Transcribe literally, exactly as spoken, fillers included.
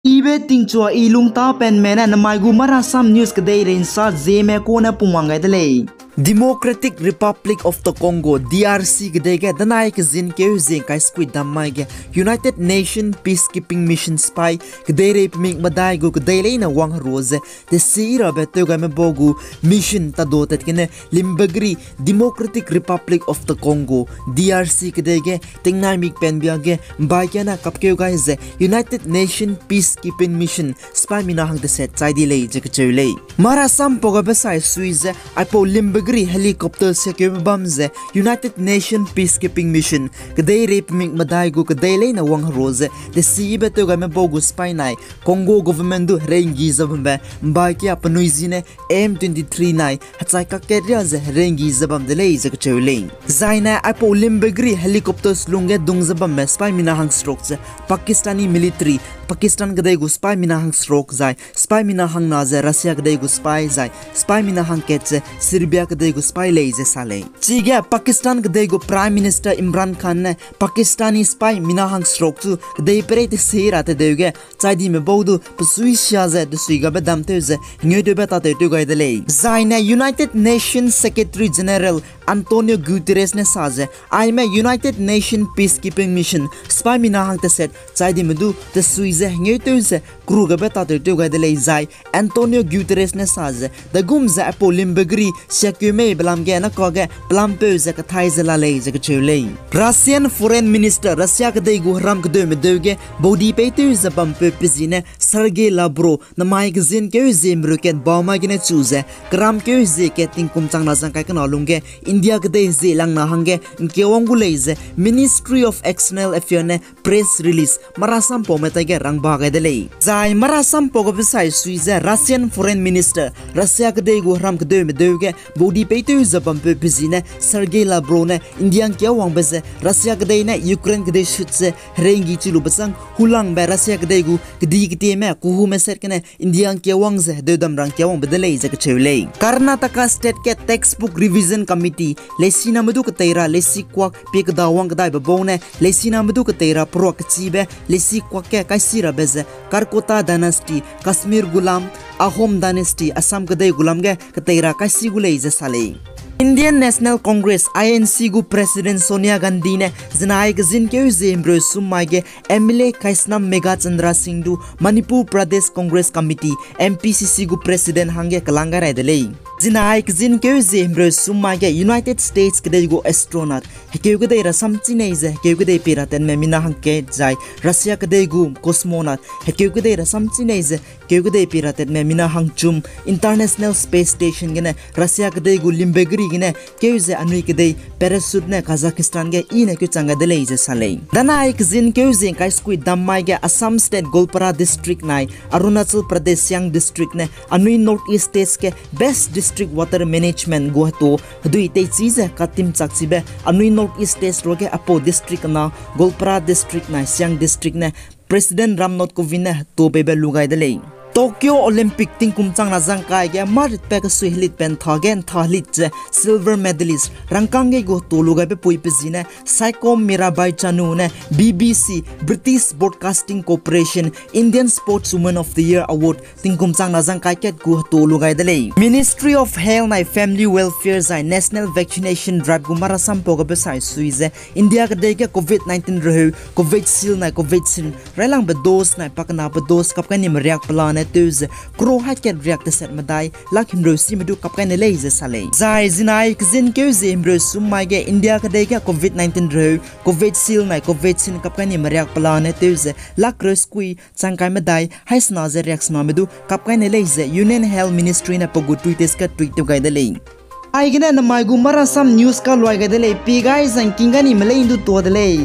Ibe tingchua i lungtapenme ne namai gu Marasam News kedeirei nsa zieme kune pungwang gai de lei. Democratic Republic of the Congo, D R C kedei ge danai kezin keu zie ngkai sukui dam mai ge United Nation Peacekeeping Mission sipai kedeirei pemik medai gu kedei leine wangherua ze tesi rabe tewgaime bau gu mission tado tat gene Limbagri, Democratic Republic of the Congo, D R C kedei ge tingnai mik penbia ge mbai kia na kapkeu gai ze United Nation Peacekeeping Mission sipai mina hang teset chai di lei ze kecheu lei. Marasam pau gabe sai sui ze aipau Limbagri helicopter sekeube bam ze United Nation Peacekeeping Mission kedeirei pemik medai gu kedei leine wangherua ze tesibe tewgaime bau gu sipai nai Congo government du herei nggi ze bambe mbai kia penui zi ne M twenty-three nai hechai kakkat ria ze herei nggi ze bam de lei ze kecheu lei. Zaine aipau Limbagri helicopters lungge dung ze bamme sipai mina hangseruk ze Pakistani military, Pakistan kedei gu sipai mina hangseruk zai sipai mina hangna ze Russia kedei gu sipai zai sipai mina hangkat ze Serbia kedei gu sipai lei ze sa lei. Chige Pakistan kedei gu Prime Minister Imran Khan ne Pakistani sipai mina hangseruk chu kedei perei tesi ra tedeu ge chai dime bau du pesui sia ze desui gabe damtew ze hengeutewbe tatew tew gai de lei. Zaine United Nations Secretary General Antonio Guterres ne sa ze aime United Nation Peacekeeping Mission sipai mina hang teset chai dime du tesui ze hengeutewbe ze kru gabe tatew tew gai de lei zai Antonio Guterres ne sa ze degum ze aipau Limbagri siakeu mei belam ge nakage pelampeu ze kathai ze la lei ze kecheu lei. Russian Foreign Minister Russia kedei gu heram kedeume deu ge baudi peitew ze bampeu pezi ne Sergei Lavrov namai kezin keu zie mreu kat bau mai gene chu ze keram keu zie kat tingkum chang na zangkai kena lungge India kedei zie langna hangge ngkewang gu lei ze Ministry of External Affairs ne press release Marasam pau metai ge rangba gai de lei. Zai Marasam pau gabe sai sui ze Russian Foreign Minister Russia kedei gu heram kedeume deu ge baudi peitew ze bampeu pezi ne Sergei Lavrov ne India ngkewangbe ze Russia kedei ne Ukraine kedei sut ze herei nggi chi lube chang hulangbe Russia kedei gu kedi ketieme kuhume set gene India ngkewang ze hedeudam ra ngkewangbe de lei ze kecheu lei. Karnataka State ge Textbook Revision Committee leisiname du ketei ra leisi kuak pie kedawang kedaibe bau ne leisiname du ketei ra peruak kechibe leisi kuak ge kaisi rabe ze Karkota Dynasty, Kashmir gu lam, Ahom Dynasty, Assam kedei gu lam ge ketei ra kaisi gu lei ze sa lei. Indian National Congress, I N C gu President Sonia Gandhi ne zinai kezin keu zie himreu sum mai ge M L A Kaishnam Meghachandra Singh du Manipur Pradesh Congress Committee, M P C C gu President hangge kelang gai rai de lei. Zinai kezin keu zie himreu sum mai ge United States kedei gu astronaut hekeu kedei ra samchi nei ze hekeu kedei pie ra tatme mina hangkat zai Russia kedei gu cosmonaut hekeu kedei ra samchi nei ze keu kedei pie ra tatme mina hangchum International Space Station gene Russia kedei gu Limbagri gene keu ze anui kedei parachute ne Kazakhstan ge i ne keu chang gai de lei ze sa lei. Danai kezin keu zie ngkai sukui dam mai ge Assam State Goalpara District nai Arunachal Pradesh Siang District ne anui North East States ge Best District Water Management gu hetu hedui teichi ze katim chakchibe anui North East States ruage aipau district kena Goalpara District nai Siang District ne President Ram Nath Kovind ne hetu peibe lu gai de lei. Tokyo Olympic tingkum chang na zangkai ge maritpe kesui helit pen tha ge ntha helit ze silver medalist rangkâng ge gu hetu lu gaibe pui pe zi ne Saikom Mirabai Chanu ne B B C, British Broadcasting Corporation, Indian Sportswoman of the Year Award tingkum chang na zangkai kat gu hetu lu gai de lei. Ministry of Health nai Family Welfare zai National Vaccination Drive gu marasam pau gabe sai sui ze India kedei ge Covid nineteen reheu Covishield nai Covaxin railangbe dose nai pakenabe dose kap kai ni meriak pelane tew ze crore hai kat riak teset medai lakh himreu sime du kap kai ne lei ze sa lei. Zai zinai kezin keu ze himreu sum mai ge India kedei ge Covid nineteen reheu Covishield nai Covaxin kap kai ni meriak pelane tew ze lakh reu sukui chang kai medai haisena ze riak sename du kap kai ne lei ze Union Health Ministry ne pe gu Twitter ge tweet tew gai de lei. Aigene namai gu marasam news kaluai gai de lei, pi gai zangking gai ni me lei ndu tua de lei.